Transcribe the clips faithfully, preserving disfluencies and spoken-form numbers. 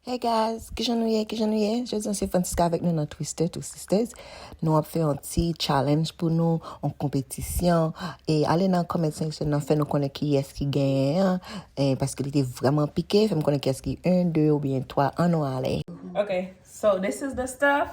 Hey guys, kijan nou ye? Kijan nou ye? Jodi an se Francisca avèk nou nan Twister Two Sisters. Nou ap fè yon ti challenge pou nou, yon konpetisyon. E ale nan comment section nan, fè nou konnen kiyès ki genyen an. E paske li te vrèman pike, fè m konnen kiyès ki en, de oubyen twa. Ann nou ale. Okay, so this is the stuff.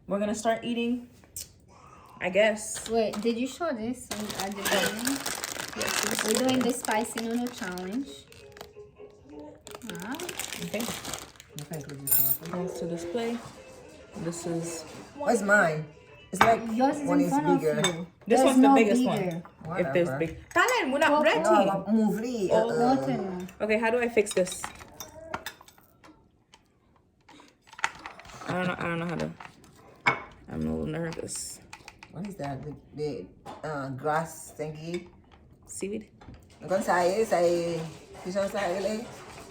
We're gonna start eating, I guess. Wait, did you show this at the beginning? We're doing the spicy noodle challenge. Ah. Okay. Mwen fè enklizyon sa. That's to display. This is Where's mine? It's like Yours is one in is front of bigger. You. This There's one's the no biggest bigger. One. Whatever. If there's big. Talent, we're not Coco. ready. Move li. Oh. No, Uh, tell me. Okay, how do I fix this? I don't know. I don't know how to. I'm a little nervous. What is that? The, the uh, grass thingy? Seaweed. Konn sa ye, sa ye. Kijan sa rele?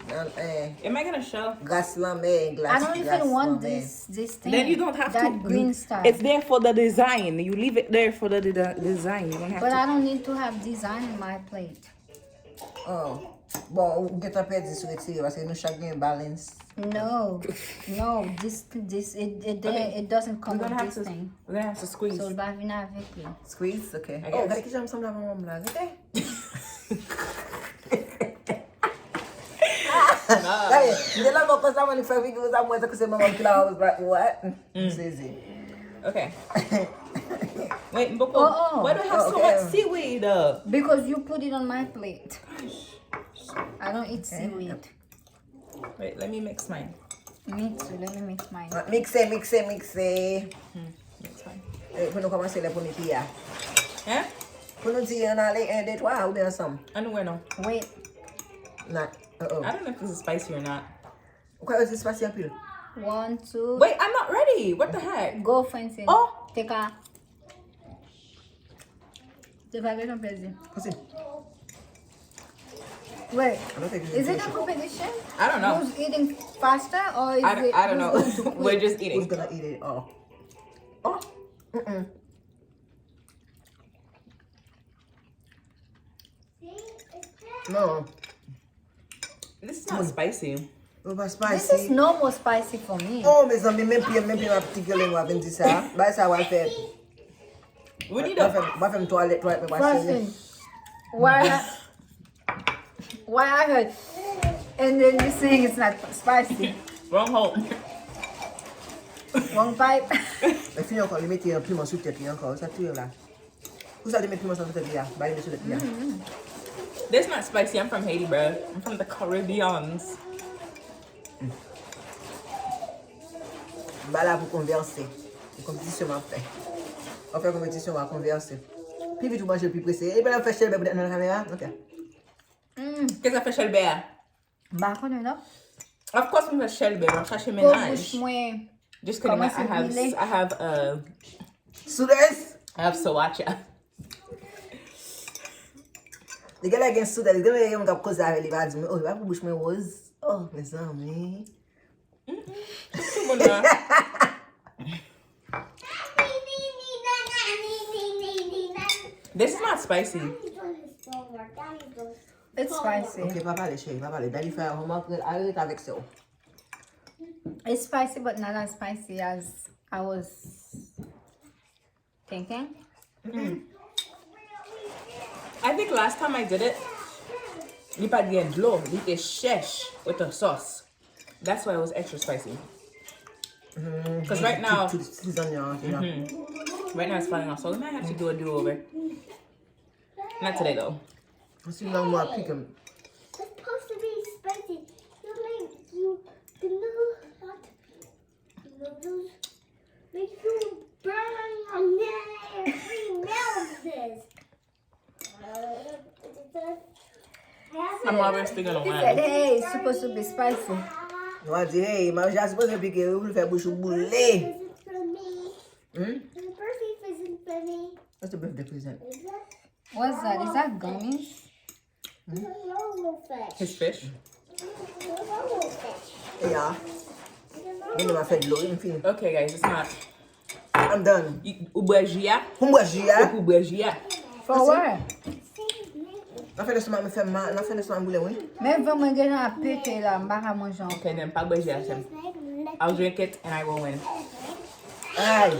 Nan, eh, Am I gonna show? Gras lanmè, glas. I don't even want this this thing. Then you don't have that to. Green stuff. It's there for the design. You leave it there for the de- design. You don't have But to. I don't need to have design in my plate. Oh. Bon, ou gentan pèdi si w retire paske nou chak gen balance. No, no, this this it it, Okay. it doesn't come We're with gonna have this to. Thing. We're gonna have to squeeze. So l pa vin avèk li. Squeeze, ok. I Oh, guess. Gade kijan m sanble avè manm la, gade. Gade, m te la fò konsa, mwen fè figi konsa, mwen tankou se manman ki la, I was like, what? M sezi. Okay. Wait, but Oh, oh. Why do you have Oh, so okay. Much seaweed? Uh, Because you put it on my plate. I don't eat seaweed. Wait, let me mix mine. Me too. Let me mix mine. Mikse, mikse, mikse. Mix mine. Eh, pou nou kòmanse lè premye pi a. Hein? Pou nou di ann ale, en, de, twa, oubyen ansanm? Anyway, no. Wait. Nan, oh, oh. I don't know if this is spicy or not. Ou kwè yo se spasi anpil? One, two. Wait, I'm not ready. What the heck? Go, Francis. Oh. Take a. Te pa gentan pèdi. Kosi. Wait. I don't think Is it a competition? I don't know. Who's eating faster or is I don't, it I don't who's know. Going to quit? We're just Who's eating. Gonna eat it all? Oh. Mm-mm. No. This is not spicy. Yo pa This spicy. Is no more spicy for me. Oh, mezanmi, menm pye m, menm pye m ap tigele, mwen vin di sa. Bay sa w al fè. We need Mwen a. fè, mwen fè m twalèt, twalèt, mwen pa sezi. Francis, why I, why I heard, and then you saying it's not spicy. Wrong hole. Wrong pipe. Men fini ankò, li mete yon piman sou tèt li ankò. Sa touye la. Pou sa li met piman sa sou tèt li a? Ba li met sou tèt li a. This not spicy. I'm from Haiti, bro. I'm from the Caribbeans. M pa la pou konvèse. Se konpetisyon m ap fè. W ap fè konpetisyon, w a konvèse. Pi vit ou manje, pi prese. E pa nan fè chèlbè pou tèt nan kamera? Ok. Kisa fè chèlbè a? M pa konnen non. Of course, m fè chèlbè. M ap chache Po mennaj. Bouch mwen. Just kidding. I Kòmanse have, brile. I have uh, Soudès! I have sriracha. Li genlè gen soudès, li genlè gen moun k ap koze avè li, pa di mwen, oh, li pa pou bouch mwen woz. Oh, mezanmi. Tout moun la. This is not spicy. It's spicy. Ok, pa pale, cheri, pa pale. Daddy fè homework, al rete avèk sè w. It's spicy, but not as spicy as I was thinking. I think last time I did it, li pa t gen dlo, li te chèch with the sauce. That's why it was extra spicy. Because right now, Tout, tout ti zanyan an ki la. Right now it's falling off, so we might have to do a do over. Not today though. Si nan mwen ap pike m. It's supposed to be spicy. You make you the noodle hot noodles. Make you burn on there. Every melts this. I'm obviously gonna He said, win. Hey, it's supposed to be spicy. Mwen di, hey, manje a sipoze pike, wi, pou l fè bouch ou boule. Present for me. Hmm? The birthday present for me. What's the birthday present? Is that What's that? Is that gummies? the normal fish? His fish. The normal fish. Yeah. Mwen m ap fè dlo, wi, m fini. Okay, guys, it's not. I'm done. Y- Ou bwè ji a? Pou m bwè ji a. Ou bwè ji a? For what? Save me. Nan fè lestomak mwen fè mal, nan fè lestomak mwen boule, wi. Men vant mwen gentan ap pete la, m pa ka manje ankò. Okay, then pa bwè ji a, sèm. I'll drink it and I will win. Ay.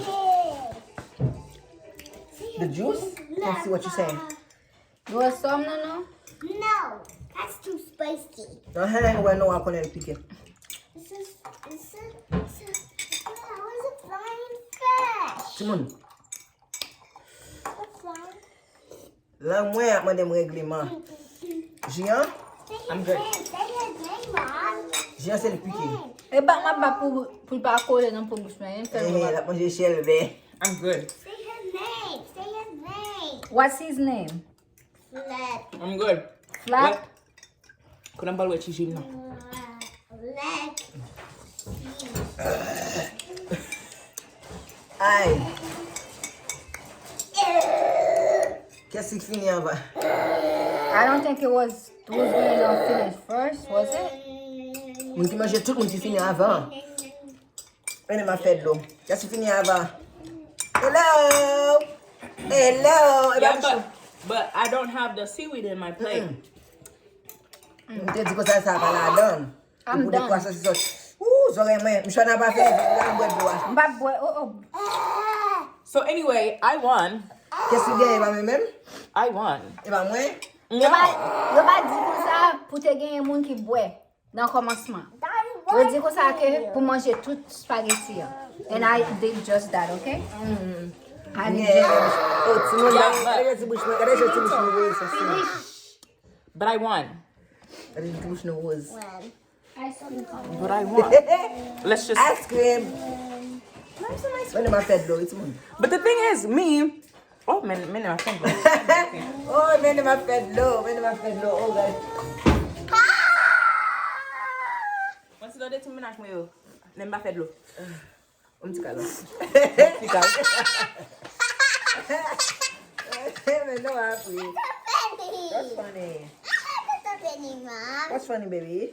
The juice? Let's see what you say. You want some, Nunu? No, that's too spicy. Nan hèn wè nou a konnen l pike. This is, this is, this is, oh, it's a flying fish. Timoun, A flying lang mwen ap mande m regleman. Ji an, I'm good. Say his name, Mom. Ji an se l pike. E bak m ap bak pou pou l pa kole nan po bouch mwen, e fè l Eh, l ap manje chèlbè. I'm good. Say his name. Say his name. What's his name? Let, I'm good. Flap? Kounye a m pral wè ti ji m nan. let. Ay. Kèsi k fini anvan? I don't think it was who's going to finish first, was it? Moun ki manje tout moun ki fini anvan. Mennen m ap fè dlo. Kèsi fini anvan? Hello. Hello. E pa Yeah, bouch ou. but, but I don't have the seaweed in my plate. M te di konsa sa pa ladan. I'm Ou de done. kwa sa si sòt. Ooh, zòrèy mwen. M chwa nan pa fè la m bwè dlo a. M pa bwè, oh oh. So anyway, I won. Kèsi genyen pa mwen menm? I won. E pa mwen? Yo pa, yo pa di konsa pou te genyen moun ki bwè nan kòmansman. Yo di konsa ke pou manje tout spaghetti an. And I did just that, okay? I did just that. Oh, timoun, gade ti bouch mwen, gade ti bouch mwen voye sa. But I won. Gade ti bouch nou woz. When? But I won. Let's just. Ice cream. Mennen m ap fè dlo, wi, timoun. But the thing is, me. Oh, men, men, I think. Oh, mennen m ap fè dlo, mennen m ap fè dlo. Oh, God. Mwen se de ti menaj mwen yo. Men m pa fè dlo. Un ti kalòs. Ti kal. Men non, apre. What's funny? What's funny, baby?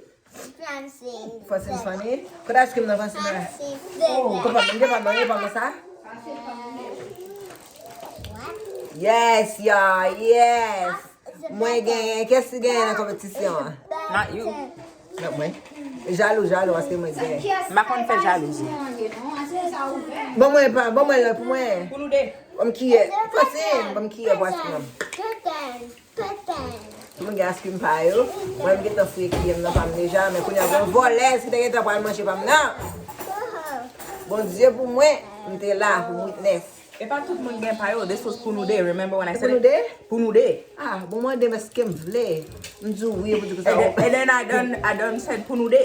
Francine. Francine funny? Kote ice cream nan, Francine? Francine. Oh, konpa mwen, gen pa mwen, gen pa mwen sa? Yes, y'all, yes. Mwen genyen, kèsi genyen nan konpetisyon an? Not you. Not mwen. Jalou, jalou, paske mwen genyen. M pa konn fè jalouzi. Bon, mwen pa, bon, mwen lè pou mwen. Pou nou de. Bon, m kiye. Francine, bon, m kiye pou ice cream. Pepen. Pepen. Tout moun gen ice cream pa yo. Mwen, m gentan fouye kiye m nan pa m deja, men kounye a gen yon vòlèz ki te gentan pral manje pa m nan. Bondye pou mwen, m te la pou m witness. E pa tout moun gen pa yo. This was pou nou de. Remember when I Se said pou nou it? De? Pou nou de. Ah, bon, mwen de men ke m vle. M di w wi, pou di konsa. And then, and then I done, I done said pou nou de.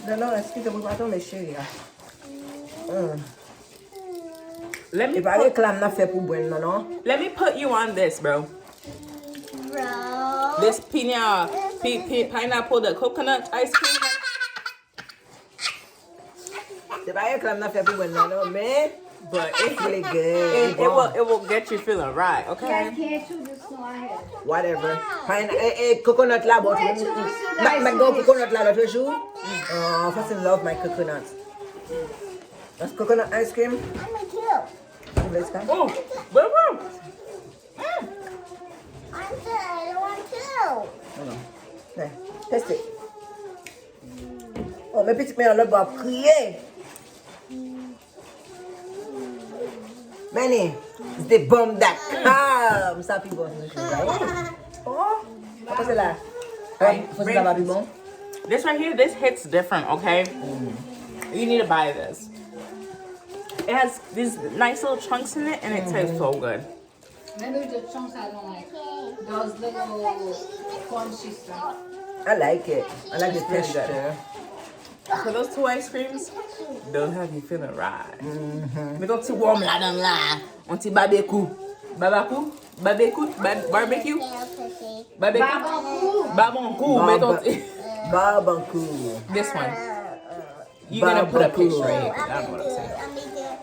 Non, non, eskize mwen pa tonbe cheri a. Mm. Let me E pa put, reklam n ap fè pou bwè l nan, non. let me put you on this, bro. Bro. This piña, pi, pi, pineapple, the coconut ice cream. Se pa reklam n ap fè pou bwè l nan, non, men But it, really good. it, it will, it will get you feeling right, okay? Whatever. Fine. E, e, coconut la, bon, m, m, m, m, m, coconut la lòt jou. Oh, Francine love my coconut. That's coconut ice cream. I'm a cute. Ou vle sa? Oh, bro, bro. I'm the other one too. Hold on. There. Test it. Oh, men pitit mwen an lòt bò ap kriye. Many, it's the bomb that come. Sa pi bon, se chou la. Oh, apa se la? Fò se la pa pi bon. This right here, this hits different, okay? You need to buy this. It has these nice little chunks in it, and it tastes so good. Maybe the chunks I don't like. Those little crunchy stuff. I like it. I like the It's pretty good. Texture. So those two ice creams, they'll have you feeling right. Met yon ti wòm ladan la. Yon ti babekou. Babakou? Babekou? Ba- barbecue? Babekou? Babankou. Met yon ti. Babankou. This one. You're gonna put a picture in it. I don't know what I'm saying.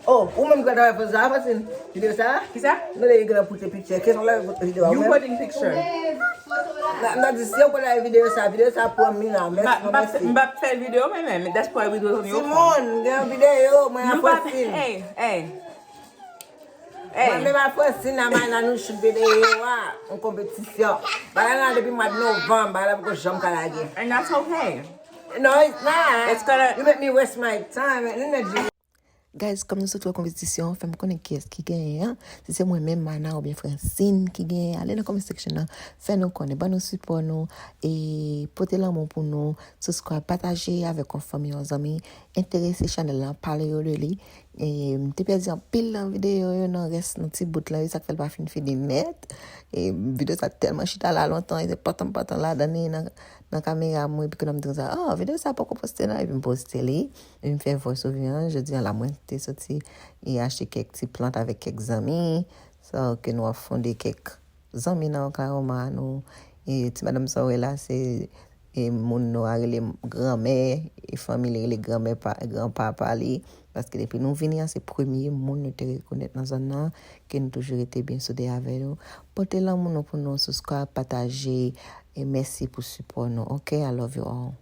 Oh, ou menm ki ta fè sa, Francine? Videyo sa? Ki sa? Nou lè gonna put a picture. Kèson lè put videyo a You mwen? Putting picture. Nan nan di si yo konn videyo sa, videyo sa pou Amina. M pa- m pa- Mèsi. m pa fè videyo men men. That's why we do it on your phone. Simon, gen videyo mwen a Nou pa Francine. Hey, hey. Mwen menm ak Francine, la, Mayna, nou shoot videyo a, yon konpetisyon. Bagay la depi mwa de novanm, bagay la poko janm ka lage. And that's okay. No, it's not. It's gonna- You make me waste my time and energy. Guys, kòm nou sot wè konpetisyon, fè m konnen kiyès ki genyen an. Si se mwen menm, Mayna oubyen Francine ki genyen, ale nan comment section nan. Fè nou konnen, ban nou sipò nou, e pote lanmou pou nou, subscribe, pataje avèk yon fanmi, yon zanmi, enterese chanèl la, pale yo de li. E m te pèdi anpil nan videyo yo, nan rès, nan ti bout la, e sa k fè l pa fin fini nèt. E videyo sa tèlman chita la lontan, e se pantan, pantan ladan li nan, nan kamera mwen, epi kounye a m di konsa, oh, videyo sa poko poste non, epi m poste li. Epi m fè voice over an, jodi an la mwen te soti e achte kèk ti plant avèk kèk zanmi. So, ke nou ap fonde kèk zanmi nan Oklahoma, nou, e ti madanm sa w wè la, se e moun nou a rele granmè, e fanmi li rele granmè pa, granpapa li, paske depi nou vini an, se premye moun nou te rekonèt nan zòn nan, ke nou toujou rete byen soude avè yo. Pote lanmou nou pou nou, subscribe, pataje, e mèsi pou sipò nou, ok? I love you all.